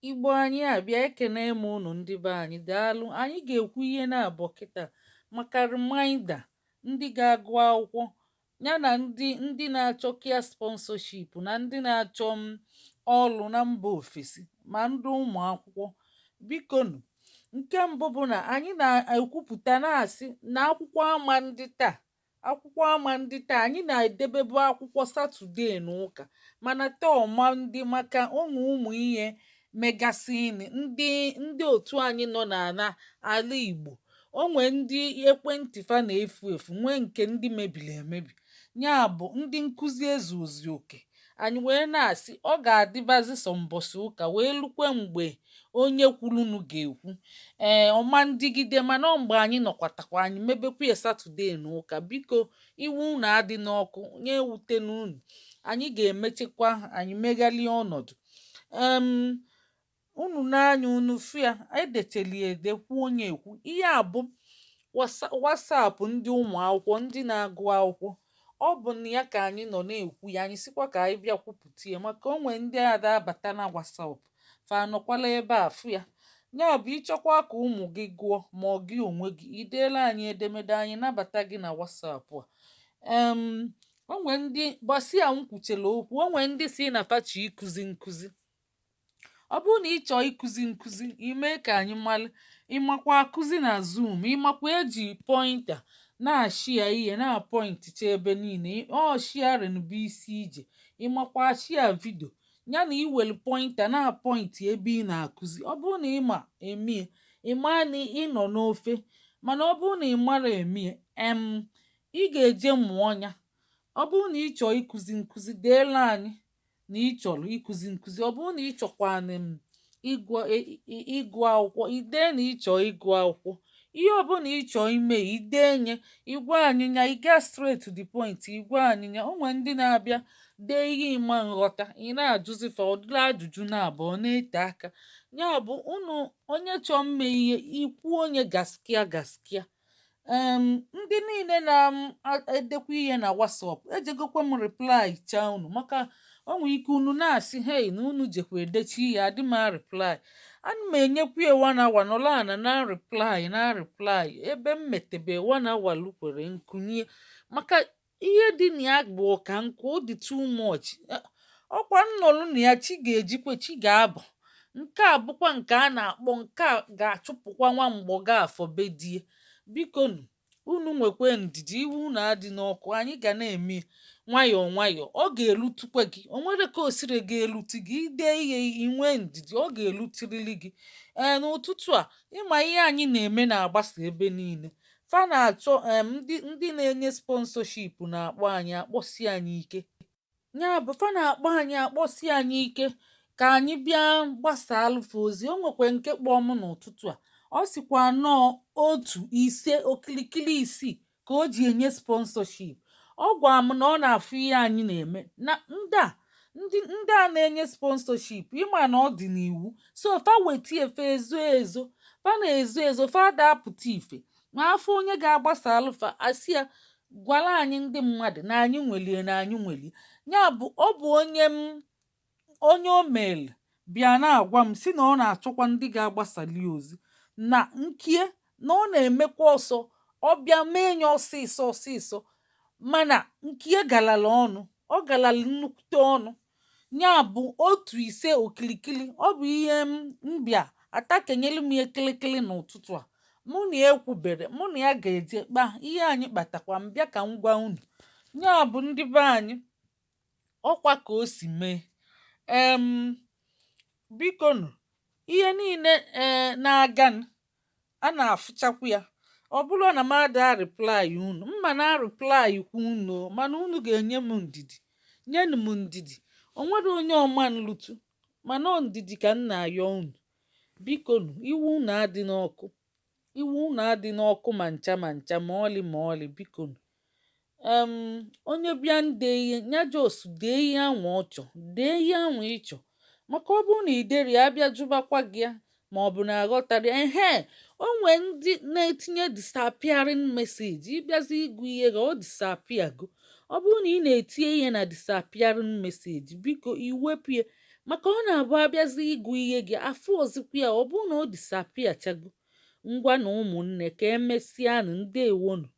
Igbo anyị abịa, ekene m unu ndị be anyị, daalụ. Anyị ga-ekwu ihe na-abọ kịta maka reminder ndị ga-agụ akwụkwọ ya na ndị na-achọ care sponsorship na ndị na-achọ ọlụ na mba ofesi, ma ndị ụmụ akwụkwọ. Bikonu, nke mbụ bụ na anyị na-ekwupụta na-asị na akwụkwọ ama ndị taa, akwụkwọ ama ndị taa. Anyị na-edebebu akwụkwọ Saturday na ụka, mana taa ọma ndị maka ụmụ ihe megasịnị. Ndị otu anyị nọ n'ala ala Igbo, onwe ndị ekwentị fa na-efu efu, nwee nke ndị mebiri emebi, ya bụ ndị nkụzi ezuozi oke. Anyị wee na-asị ọ ga-adịbazi sọ mbọsị ụka wee lukwe mgbe onye kwulunu ga-ekwu ee ọma ndigide. Mana ọ mgbe anyị nọkwatakwa, anyị mebekwa ya Saturday na ụka. Biko, iwe unu adị n'ọkụ nye ewute n'unu. Anyị ga-emechekwa, anyị meghalie ọnọdụ. Unu n'anya unu fụ ya, edecheli ede, kwuo onye ekwu ihe a bụ WhatsApp ndị ụmụ akwụkwọ, ndị na-agụ akwụkwọ. Ọ bụ na ya ka anyị nọ na-ekwu ya. Anyị sịkwa ka anyị bịa kwupụta ya maka onwe ndị ada abata na WhatsApp fa anọkwala ebe a fụ ya. Ya bụ, ịchọkwa ka ụmụ gị gụọ ma ọ gị onwe gị, ideela anyị edemede, anyị nabata gị na WhatsApp a. Onwe ndị gbasịa m kwuchara okwu, onwe ndị si na fachi ịkụzi nkụzi. Ọ bụrụ na ị chọọ ịkụzi nkụzi, ime ka anyị malụ. Ịmakwa akụzi na Zoom, ịmakwa eji pointer na-ashare ihe, na-apointicha ebe niile. Ọ sharing bụ isi ije. Ịmakwa share video ya na iwelu pointer na-apoint ebe ị na-akụzi. Ọ bụrụ na ịma emie, ịma na ị nọ n'ofe. Mana ọ bụrụ na ị mara emie, ị ga-eje mụọ ya. Ọ bụrụ na ị chọọ ịkụzi nkụzi, deela anyị na ị chọrọ ịkụzi nkụzi. Ọ bụrụ na ị chọkwanụ m ịgụ akwụkwọ, idee na ị chọọ ịgụ akwụkwọ. Ihe ọbụla ị chọọ ime, idee nye, ịgwa anyị ya. Ị gaa straight to the point, ịgwa anyị ya. O nwee ndị na-abịa dee ihe ịma nghọta, ị na-ajụzi fa ọdịla ajụjụ na abụọ na-ete aka. Ya bụ, unu onye chọọ mme ihe ikwu, onye gaskia gaskia. Ndị niile na-edekwa ihe na WhatsApp, ejegokwa m reply chaa unu, maka o nwee ike unu na-asị, "Hey," na unu jekwa edechi ihe adị m reply. Ana m enyekwa ya one hour nọrọ ana na reply na reply. Ebe m metebe one hour lukwere nkunye, maka ihe dị na ya bụ ọka nkụ, ọ dị too much. Ọkwa nnọrụ na ya, chi ga-ejikwe, chi ga-abọ. Nke a bụkwa nke a na-akpọ nke a ga-achụpụkwa nwa mgbọga afọ be die. Bikonu, unu nwekwe ndidi, iwe unu adị n'ọkụ. Anyị ga na-eme nwayọọ nwayọọ, ọ ga-elutukwa gị. O nwere ka o siri ga-elutu gị. Ide ihe, inwe ndidi, ọ ga-elutirili gị. Ee, n'ụtụtụ a, ịma ihe anyị na-eme na-agbasa ebe niile. Fa na-achọ ndị na-enye sponsorship na-akpọ anyị, akpọsi anyị ike. Ya bụ, fa na-akpọ anyị, akpọsi anyị ike ka anyị bịa gbasaa alụfa ozi. O nwekwa nke kpọọ m n'ụtụtụ a, ọ sịkwa nọọ otu ise okilikili isii ka o ji enye sponsorship. Ọ gwa m na ọ na-afụ ihe anyị na-eme na ndị a, ndị a na-enye sponsorship. Ịma na ọ dị n'iwu, so fa weta efe ezo ezo, fa na-ezo ezo, fa ada apụta ife ma afọ onye ga-agbasa alụfa, asị ya gwara anyị ndị mmadụ na anyị nwelie, na anyị nwelie. Ya bụ, ọ bụ onye m onye o meelu bịa na-agwa m si na ọ na-achọkwa ndị ga-agbasali ozi na nkie, na ọ na-emekwa ọsọ, ọ bịa mee ya ọsịsọ ọsịsọ, mana nkie galala ọnụ, ọ galala nnukwute ọnụ. Ya bụ otu ise okilikili. Ọ bụ ihe m mbịa atakenyelu m ya kịlịkịlị n'ụtụtụ a. Mụ na ya ekwubere, mụ na ya ga-eje kpaa ihe anyị kpatakwa, m bịa ka m gwa unu. Ya bụ, ndị be anyị, ọkwa ka o si mee. Bikonu, ihe niile na-aganụ a na-afụchakwa ya. Ọ bụrụ na m ada reply unu, mma na reply kwa unu o, mana unu ga-enye m ndidi, nyenụ m ndidi. O nwere onye ọma nlutu, mana ọ ndidi ka m na-ayọ unu. Bikonu, iwe unu adị n'ọkụ, iwe unu adị n'ọkụ ma ncha ma ncha, ma ọlị ma ọlị. Bikonu, onye bịa nde ihe nya, just dee ihe anwa ọ chọ, dee ihe anwa ị chọ, maka ọ bụrụ na ị dere ya, abịa jụbakwa gị ya ma ọ bụ na aghọtara ya. Ehe, o nwee ndị na-etinye disappearing message. Ịbịazi ịgụ ihe gị, ọ disappear go. Ọ bụrụ na ị na-etinye ihe na disappearing message, biko iwepụ ya. Maka ọ na-abụ abịazi ịgụ ihe gị afụọzikwa ya, ọ bụrụ na ọ disappear chago. Ngwanụ ụmụnne, ka emesịanụ. Ndewonụ.